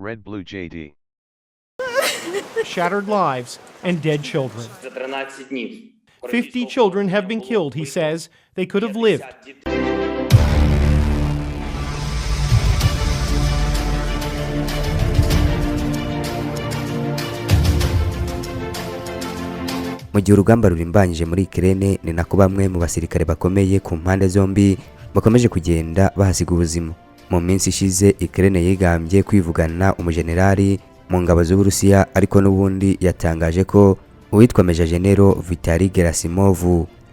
Red Blue JD. Shattered lives and dead children. За 13 днів. 50 children have been killed, he says. They could have lived. Mu gihe urugamba rurimbanyije muri Ukraine, ni nako bamwe mu basirikare bakomeye ku mpande zombi bakomeje kugenda bahasiga ubuzima. Mu minsi ishize, Ukraine yigambye kwivugana umujenerali mu ngabo z'Uburusiya, ariko n'ubundi yatangaje ko uwitwa Major General Vitali Gerasimov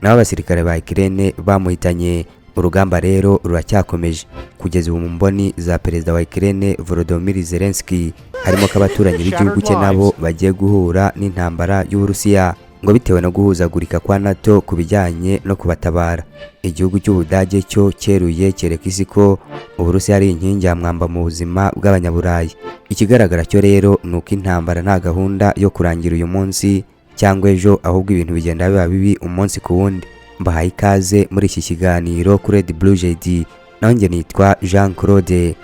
nawe abasirikare ba Ukraine bamuhitanye. Urugamba rero ruracyakomeje kugeza ubu. Mu mboni za perezida wa Ukraine Volodymyr Zelensky harimo ko abaturanyi b'igihugu cye nabo bagiye guhura n'intambara y'Uburusiya, ngo bitewe no guhuzagurika kwa NATO ku bijyanye no kubatabara. Igihugu cy'Ubudage cyo cyeruye cyereka isi ko Uburusiya ari inkingi ya mwamba mu buzima bw'Abanyaburayi. Ikigaragara cyo rero ni uko intambara nta gahunda yo kurangira uyu munsi cyangwa ejo, ahubwo ibintu bigenda biba bibi umunsi ku wundi. Mbahaye ikaze muri iki kiganiro kuri Red Blue JD, naho njye nitwa Jean Claude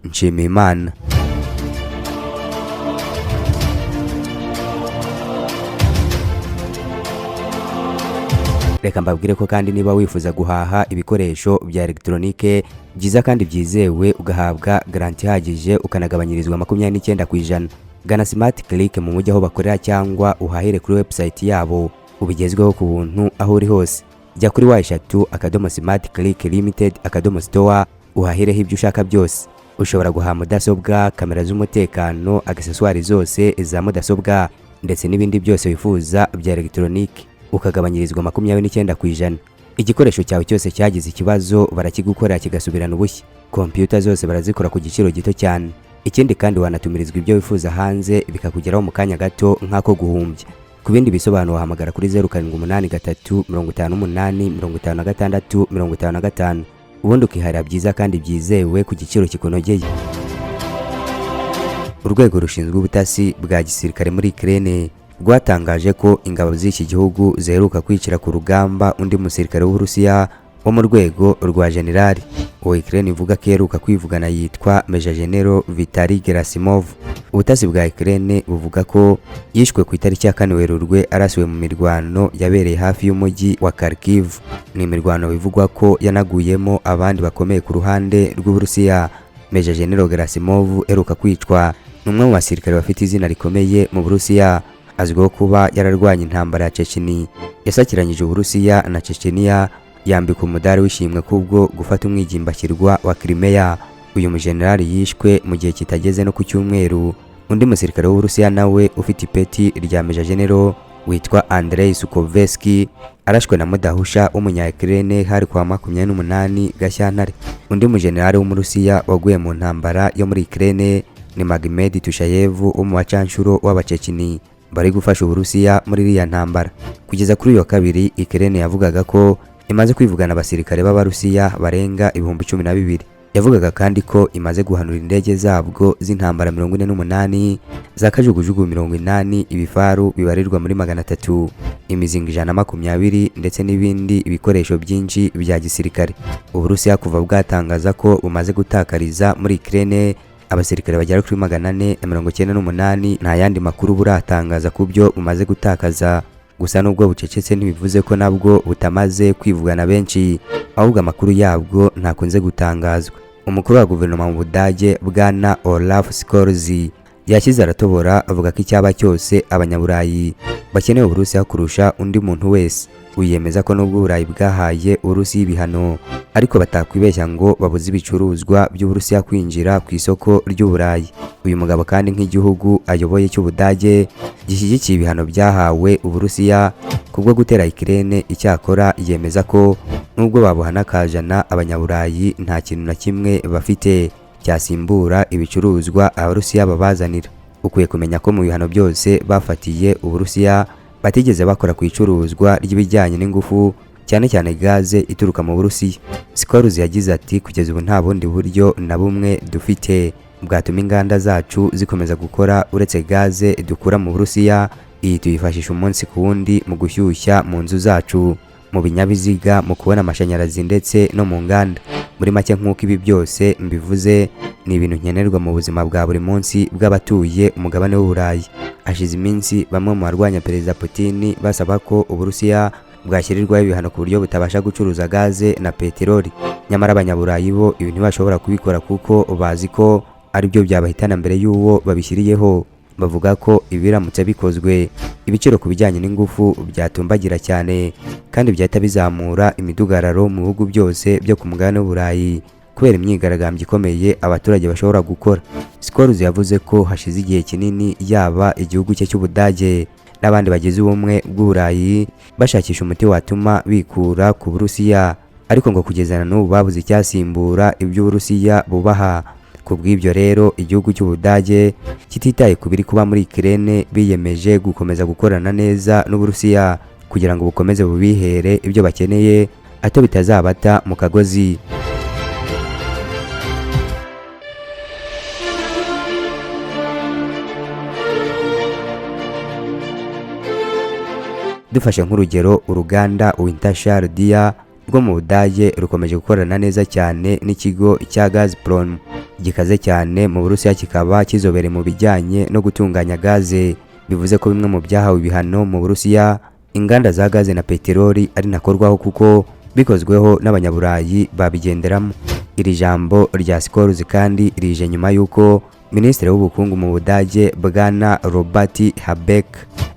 Nshimiyimana. Reka mbabwire ko kandi niba wifuza guhaha ibikoresho bya elegitoronike byiza kandi byizewe, ugahabwa garanti ihagije, ukanagabanyirizwa 29%, gana Smart Click mu mujyi aho bakorera cyangwa uhahire kuri website yabo, ubigezweho ku buntu aho uri hose. Jya kuri www.smartclicklimited.store uhahireho ibyo ushaka byose. Ushobora guhaha mudasobwa, kamera z'umutekano, accessoires zose za mudasobwa ndetse n'ibindi byose wifuza bya elegitoronike, ukagabanyirizwa 29%. Igikoresho cyawe cyose cyagize ikibazo barakigukorera kigasubirana ubushya. Kompiyuta zose barazikora ku giciro gito cyane. Ikindi kandi wanatumirizwa ibyo wifuza hanze bikakugeraho mu kanya gato nk'ako guhumbya. Ku bindi bisobanuro wahamagara kuri 0783 58 56 55, ubundi ukiharira byiza kandi byizewe ku giciro kikunogeye. Urwego rushinzwe ubutasi bwa gisirikare muri Ukraine rwatangaje ko ingabo z'iki gihugu ziheruka kwicira ku rugamba undi musirikare w'Uburusiya wo mu rwego rwa generali. Uwo Ukraine ivuga ko iheruka kwivugana yitwa Major General Vitali Gerasimov. Ubutasi bwa Ukraine buvuga ko yishwe ku itariki ya 4 Werurwe arasiwe mu mirwano yabereye hafi y'umujyi wa Kharkiv. Ni imirwano bivugwa ko yanaguyemo abandi bakomeye ku ruhande rw'Uburusiya. Major General Gerasimov eruka kwicwa ni umwe mu basirikare bafite izina rikomeye mu Burusiya, azwiho kuba yararwanye intambara ya Chechnya yasakiranyije Uburusiya na Chechnya, yambika umudari w'ishimwe kubwo gufata umwigimbakirwa wa Crimea. Uyu mujenerali yishwe mu gihe kitageze no ku cyumweru undi musirikare w'Uburusiya nawe ufite ipeti rya Major General witwa Andrei Sukovetsky arashwe na mudahusha w'umunya-Ukraine hari kwa 28 Gashyantare. Undi mujenerali w'Umurusiya waguye mu ntambara yo muri Ukraine ni Magomed Tushayev wo mu bacanshuro w'Abaceceni bari gufasha Uburusiya muri iriya ntambara. Kugeza kuri uyu wa kabiri, Ukraine yavugaga ko imaze kwivugana abasirikare b'Abarusiya barenga 12,000. Yavugaga kandi ko imaze guhanura indege zabwo z'intambara 48, za kajugujugu 80, ibifaru bibarirwa muri 300, imizinga 120 ndetse n'ibindi bikoresho byinshi bya gisirikare. Uburusiya kuva bwatangaza ko bumaze gutakariza muri Ukraine abasirikare bagera kuri 498, nta yandi makuru buratangaza ku byo bumaze gutakaza. Gusa nubwo bucecetse ntibivuze ko nabwo butamaze kwivugana benshi, ahubwo amakuru yabwo ntakunze gutangazwa. Umukuru wa guverinoma mu Budage bwana Olaf Scholz yashyize aratobora avuga ko icyaba cyose Abanyaburayi bakeneye Uburusiya kurusha undi muntu wese. Wiyemeza ko nubwo Uburayi bwahaye Uburusiya ibihano, ariko batakwibeshya ngo babuze ibicuruzwa by'Uburusiya kwinjira ku isoko ry'Uburayi. Uyu mugabo kandi nk'igihugu ayoboye cy'Ubudage gishyigikiye ibihano byahawe Uburusiya kubwo gutera Ukraine, icyakora yemeza ko nubwo babuhana akajana, Abanyaburayi nta kintu na kimwe bafite cyasimbura ibicuruzwa Abarusiya babazanira. Ukwiye kumenya ko mu bihano byose bafatiye Uburusiya batigeze bakora ku icuruzwa ry'ibijyanye n'ingufu, cyane cyane gaze ituruka mu Burusiya. Scholz yagize ati: "Kugeza ubu nta bundi buryo na bumwe dufite bwatuma inganda zacu zikomeza gukora uretse gaze dukura mu Burusiya. Iyi tuyifashisha umunsi ku wundi mu gushyushya mu nzu zacu. mu binyabiziga, mu kubona amashanyarazi ndetse no mu nganda. Muri make, nk'uko ibi byose mbivuze, ni ibintu nkenerwa mu buzima bwa buri munsi bw'abatuye umugabane w'Uburayi. Hashize iminsi bamwe mu barwanya Perezida Putin basaba ko Uburusiya bwashyirirwaho ibihano ku buryo butabasha gucuruza gaze na peteroli. Nyamara Abanyaburayi bo ibi ntibashobora kubikora kuko bazi ko aribyo byabahitana mbere y'uwo babishyiriyeho. Bavuga ko ibiramutse bikozwe, ibiciro ku bijyanye n'ingufu byatumbagira cyane kandi byahita bizamura imidugararo mu bihugu byose byo ku mugabane w'Uburayi kubera imyigaragambyo ikomeye abaturage bashobora gukora. Scholz yavuze ko hashize igihe kinini yaba igihugu cye cy'Ubudage n'abandi bagize ubumwe bw'Uburayi bashakisha umuti watuma bikura ku Burusiya, ariko ngo kugeza na n'ubu babuze icyasimbura iby'Uburusiya bubaha. Ku bw'ibyo rero, igihugu cy'Ubudage kititaye ku biri kuba muri Ukraine, biyemeje gukomeza gukorana neza n'Uburusiya kugira ngo bukomeze bubihere ibyo bakeneye, ato bitazabata mu kagozi. Dufashe nk'urugero, uruganda Wintershall Dea rwo mu Budage rukomeje gukorana neza cyane n'ikigo cya Gazprom gikaze cyane mu Burusiya, kikaba kizobereye mu bijyanye no gutunganya gaze. Bivuze ko bimwe mu byahawe ibihano mu Burusiya, inganda za gaze na peteroli, ari nakorwaho kuko bikozweho n'Abanyaburayi babigenderamo. Iri jambo rya Scholz kandi rije nyuma y'uko Minisitiri w'Ubukungu mu Budage, Bwana Robert Habeck,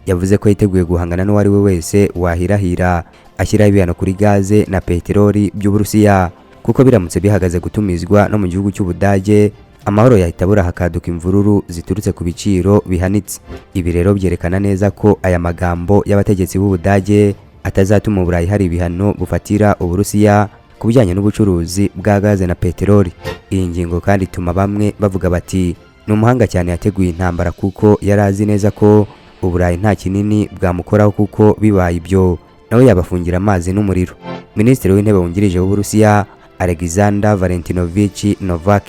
yavuze ko yiteguye guhangana n'uwo ari we wese wahirahira ashyiraho ibihano kuri gaze na peteroli by'Uburusiya, kuko biramutse bihagaze gutumizwa no mu gihugu cy'Ubudage, amahoro yahita abura hakaduka imvururu ziturutse ku biciro bihanitse. Ibi rero byerekana neza ko aya magambo y'abategetsi b'Ubudage atazatuma Uburayi hari ibihano bufatira Uburusiya ku bijyanye n'ubucuruzi bwa gaze na peteroli. Iyi ngingo kandi ituma bamwe bavuga bati ni umuhanga cyane yateguye intambara, kuko yari azi neza ko Uburayi nta kinini bwamukoraho, kuko bibaye ibyo nawe yabafungira amazi n'umuriro. Minisitiri w'Intebe wungirije w'Uburusiya, Alexander Valentinovich Novak,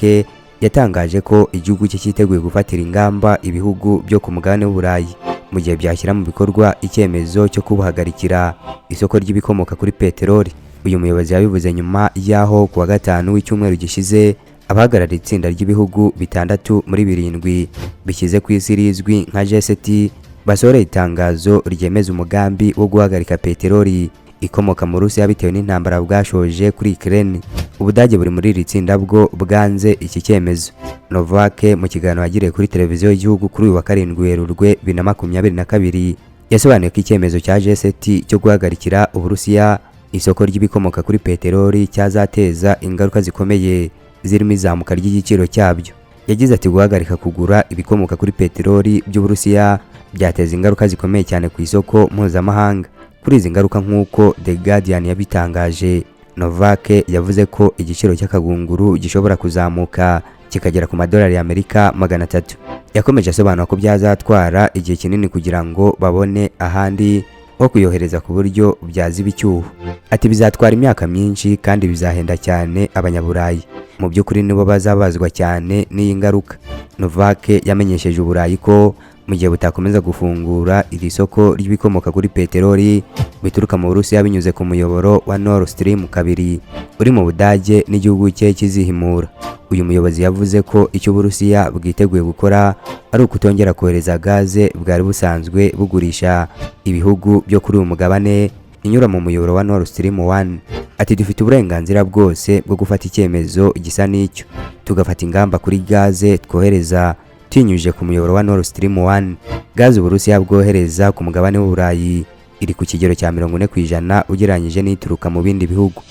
yatangaje ko igihugu cye cyiteguye gufatira ingamba ibihugu byo ku mugabane w'Uburayi mu gihe byashyira mu bikorwa icyemezo cyo kubuhagarikira isoko ry'ibikomoka kuri peteroli. Uyu muyobozi yabivuze nyuma y'aho ku wa gatanu w'icyumweru gishize abahagarariye itsinda ry'ibihugu 6 muri 7 bishyize ku isi rizwi nka G7 basohoreye itangazo ryemeza umugambi wo guhagarika peteroli ikomoka mu Burusiya bitewe n'intambara bwashoje kuri Ukraine. Ubudage buri muri iri tsinda bwo bwanze iki cyemezo. Novak, mu kiganiro yagiriye kuri televiziyo y'igihugu kuri uyu wa 7 Werurwe 2022, yasobanuye ko icyemezo cya G7 cyo guhagarikira Uburusiya isoko ry'ibikomoka kuri peteroli cyazateza ingaruka zikomeye zirimo izamuka ry'igiciro cyabyo. Yagize ati guhagarika kugura ibikomoka kuri peteroli by'Uburusiya byateza ingaruka zikomeye cyane ku isoko mpuzamahanga. Kuri izi ngaruka, nk'uko The Guardian yabitangaje, Novak yavuze ko igiciro cy'akagunguru gishobora kuzamuka kikagera ku madolari y'Amerika 300. Yakomeje asobanura ko byazatwara igihe kinini kugira ngo babone ahandi ho kuyohereza ku buryo byaziba icyuho. Ati bizatwara imyaka myinshi kandi bizahenda cyane Abanyaburayi. Mu by'ukuri nibo bazabazwa cyane n'iyi ngaruka. Novak yamenyesheje Uburayi ko mu gihe butakomeza gufungura iri soko ry'ibikomoka kuri peteroli bituruka mu Burusiya binyuze ku muyoboro wa Nord Stream 2 uri mu Budage n'igihugu cye kizihimura. Uyu muyobozi yavuze ko icyo Uburusiya bwiteguye gukora ari ukutongera kohereza gaze bwari busanzwe bugurisha ibihugu byo kuri uyu mugabane inyura mu muyoboro wa Nord Stream 1. Ati dufite uburenganzira bwose bwo gufata icyemezo gisa n'icyo, tugafata ingamba kuri gaze twohereza tinyuje ku muyoboro wa Nord Stream 1. Gaze Uburusiya bwohereza ku mugabane w'Uburayi iri ku kigero cya 40% ugereranyije n'ituruka mu bindi bihugu.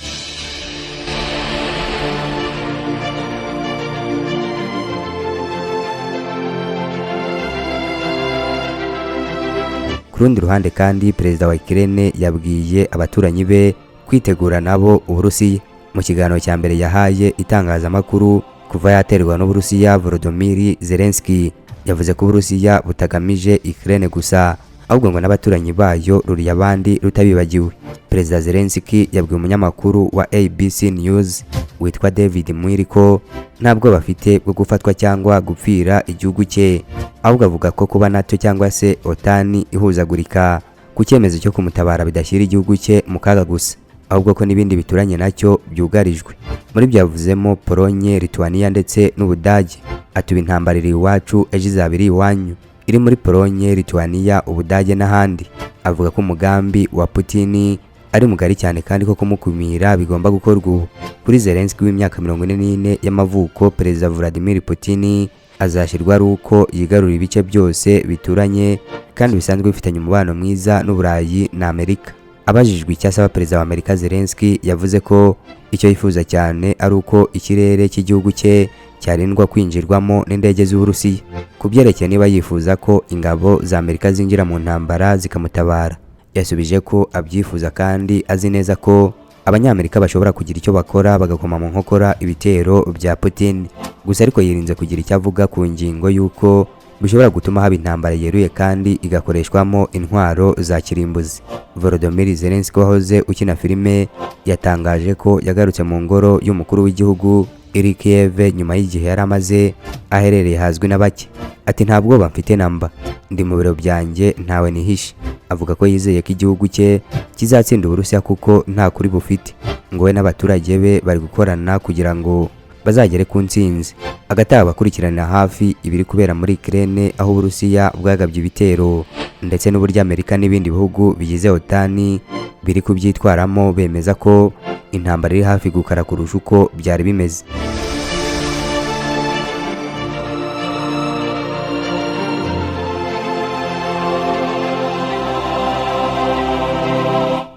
Ku rundi ruhande kandi, Perezida wa Ukraine yabwiye abaturanyi be kwitegura nabo Uburusiya. Mu kiganiro cya mbere yahaye itangazamakuru kuva yaterwa n'Uburusiya, Volodymyr Zelensky yavuze ko Uburusiya butagamije Ukraine gusa, ahubwo ngo n'abaturanyi bayo ruri abandi rutabibagiwe. Perezida Zelensky yabwiye umunyamakuru wa ABC News witwa David Muir ko ntabwo bafite bwo gufatwa cyangwa gupfira igihugu cye, ahubwo avuga ko kuba NATO cyangwa se OTAN ihuzagurika ku cyemezo cyo kumutabara bidashyira igihugu cye mu kaga gusa, ahubwo ko n'ibindi bituranye nacyo byugarijwe. Muri byo yavuzemo Polonye, Lithuania ndetse n'Ubudage. Ati: "Ubu intambara iri iwacu, ejo izaba iri iwanyu, iri muri Polonye, Lithuania, Ubudage n'ahandi." Avuga ko umugambi wa Putin ari mugari cyane kandi ko kumukumira bigomba gukorwa ubu. Kuri Zelensky w'imyaka 44 y'amavuko, Perezida Vladimir Putin azashyirwa ari uko yigarurira ibice byose bituranye kandi bisanzwe bifitanye umubano mwiza n'Uburayi na Amerika. Abajijwe icyo asaba Perezida wa Amerika, Zelensky yavuze ko icyo yifuza cyane ari uko ikirere cy'igihugu cye cyarindwa kwinjirwamo n'indege z'Uburusiya. Ku byerekeye niba yifuza ko ingabo za Amerika zinjira mu ntambara zikamutabara, yasubije ko abyifuza kandi azi neza ko Abanyamerika bashobora kugira icyo bakora bagakoma mu nkokora ibitero bya Putin. Gusa ariko yirinze kugira icyo avuga ku ngingo y'uko bishobora gutuma haba intambara yeruye kandi igakoreshwamo intwaro za kirimbuzi. Volodymyr Zelensky wahoze ukina filime yatangaje ko yagarutse mu ngoro y'umukuru w'igihugu iri Kiev nyuma y'igihe yari amaze aherereye hazwi na bake. Ati: "Nta bwoba mfite namba, ndi mu biro byanjye, ntawe nihishe." Avuga ko yizeye ko igihugu cye kizatsinda Uburusiya kuko nta kuri bufite, ngo we n'abaturage be bari gukorana kugira ngo bazagere ku ntsinzi. Hagati aho, abakurikiranira hafi ibiri kubera muri Ukraine aho Uburusiya bwagabye ibitero ndetse n'uburyo Amerika n'ibindi bihugu bigize OTAN biri kubyitwaramo, bemeza ko intambara iri hafi gukara kurusha uko byari bimeze.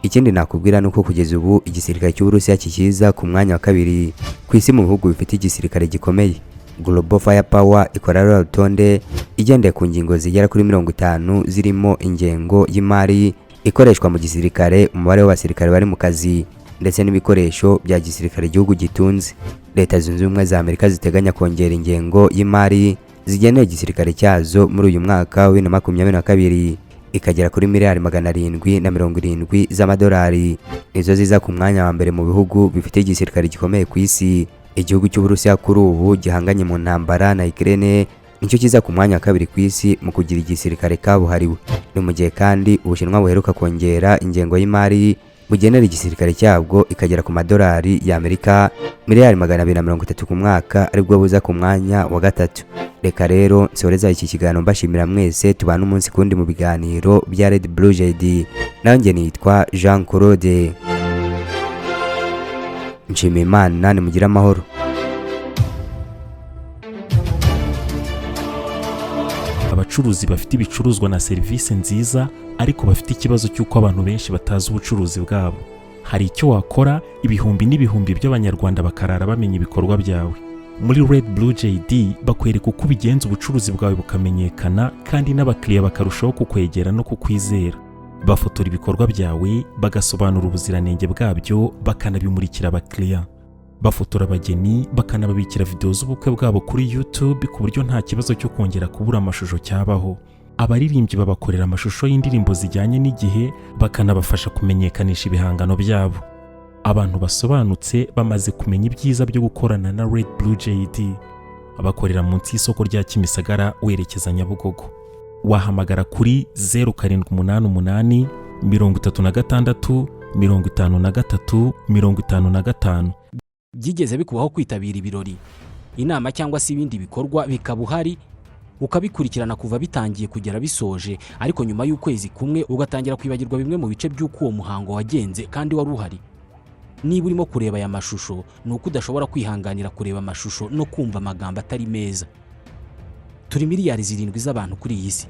Ikindi nakubwira ni uko kugeza ubu igisirikare cy'Uburusiya kikiza ku mwanya wa kabiri ku isi mu bihugu bifite igisirikare gikomeye. Global Firepower ikora ruriya rutonde igendeye ku ngingo zigera kuri 50, zirimo ingengo y'imari ikoreshwa mu gisirikare, umubare w'abasirikare bari mu kazi ndetse n'ibikoresho bya gisirikare igihugu gitunze. Leta Zunze Ubumwe za Amerika ziteganya kongera ingengo y'imari zigenewe igisirikare cyazo muri uyu mwaka wa 2022, ikagera kuri miliyari 770 z'amadolari, nizo ziza ku mwanya wa mbere mu bihugu bifite igisirikare gikomeye ku isi. Igihugu cy'Uburusiya kuri ubu gihanganye mu ntambara na Ukraine nicyo kiza ku mwanya wa kabiri ku isi mu kugira igisirikare kabuhariwe. Ni mu gihe kandi Ubushinwa buheruka kongera ingengo y'imari bugenera igisirikare cyabwo ikagera ku madolari y'Amerika miliyari 230 ku mwaka, aribwo buza ku mwanya wa gatatu. Reka rero nsoreza iki kiganiro mbashimira mwese tubana umunsi kundi mu biganiro bya Red Blue JD. Nanjye nitwa Jean Claude Nshimiyimana, nimugire amahoro. Abacuruzi bafite ibicuruzwa na serivisi nziza ariko bafite ikibazo cy'uko abantu benshi batazi ubucuruzi bwabo. Hari icyo wakora ibihumbi n'ibihumbi by'Abanyarwanda bakarara bamenya ibikorwa byawe. Muri Red Blue JD bakwereka uko ubigenza ubucuruzi bwawe bukamenyekana kandi n'abakiriya bakarushaho kukwegera no kukwizera. Bafotora ibikorwa byawe, bagasobanura ubuziranenge bwabyo, bakanabimurikira abakiriya. Bafotora abageni, bakanababikira videwo z'ubukwe bwabo kuri YouTube ku buryo nta kibazo cyo kongera kubura amashusho cyabaho. Abaririmbyi babakorera amashusho y'indirimbo zijyanye n'igihe, bakanabafasha kumenyekanisha ibihangano byabo. Abantu basobanutse bamaze kumenya ibyiza byo gukorana na Red Blue JD. Bakorera munsi y'isoko rya Kimisagara werekeza Nyabugogo. Wahamagara kuri 0788 36 53 55. Byigeze bikubaho kwitabira ibirori, inama cyangwa se ibindi bikorwa bikaba uhari, ukabikurikirana kuva bitangiye kugera bisoje, ariko nyuma y'ukwezi kumwe ugatangira kwibagirwa bimwe mu bice by'uko uwo muhango wagenze kandi wari uhari? Niba urimo kureba aya mashusho, ni uko udashobora kwihanganira kureba amashusho no kumva amagambo atari meza. Turi miliyari 7 z'abantu kuri iyi si.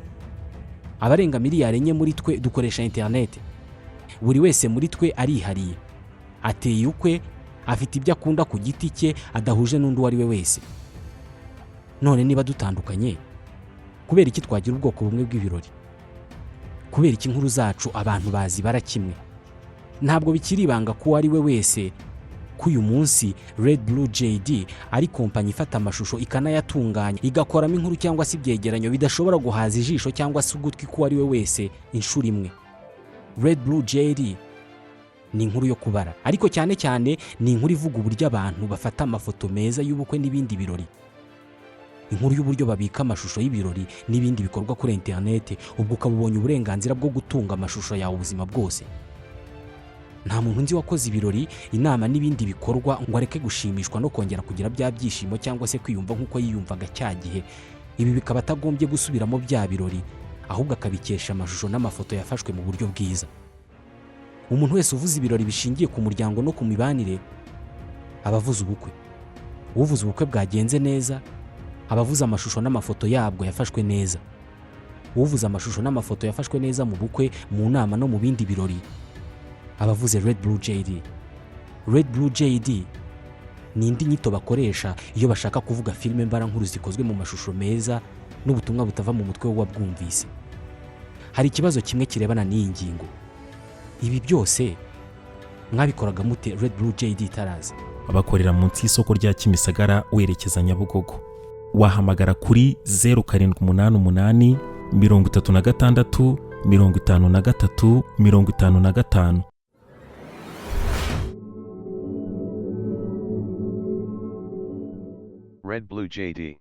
Abarenga miliyari 4 muri twe dukoresha interineti. Buri wese muri twe arihariye, ateye ukwe, afite ibyo akunda ku giti cye adahuje n'undi uwo ari we wese. None niba dutandukanye, kubera iki twagira ubwoko bumwe bw'ibirori? Kubera iki inkuru zacu abantu bazibara kimwe? Ntabwo bikiri ibanga ko uwo ari we wese ko uyu munsi Red Blue JD ari kompanyi ifata amashusho ikanayatunganya, igakoramo inkuru cyangwa se ibyegeranyo bidashobora guhaza ijisho cyangwa se ugutwi k'uwo ari we wese inshuro imwe. Red Blue JD ni inkuru yo kubara, ariko cyane cyane ni inkuru ivuga uburyo abantu bafata amafoto meza y'ubukwe n'ibindi birori. Inkuru y'uburyo babika amashusho y'ibirori n'ibindi bikorwa kuri interineti, ubwo ukaba ubonye uburenganzira bwo gutunga amashusho yawe ubuzima bwose. Nta muntu nzi wakoze ibirori, inama n'ibindi bikorwa ngo areke gushimishwa no kongera kugira bya byishimo cyangwa se kwiyumva nk'uko yiyumvaga cya gihe. Ibi bikaba atagombye gusubiramo bya birori, ahubwo akabikesha amashusho n'amafoto yafashwe mu buryo bwiza. Umuntu wese uvuze ibirori bishingiye ku muryango no ku mibanire aba avuze ubukwe. Uvuze ubukwe bwagenze neza aba avuze amashusho n'amafoto yabwo yafashwe neza. Uvuze amashusho n'amafoto yafashwe neza mu bukwe, mu nama no mu bindi birori aba avuze Red Blue JD. Red Blue JD ni indi nyito bakoresha iyo bashaka kuvuga filime mbarankuru zikozwe mu mashusho meza n'ubutumwa butava mu mutwe w'uwabwumvise. Hari ikibazo kimwe kirebana n'iyi ngingo: ibi byose mwabikoraga mute Red Blue JD itaraza? Bakorera munsi y'isoko rya Kimisagara werekeza Nyabugogo. Wahamagara kuri 0788 36 53 55. Red Blue JD.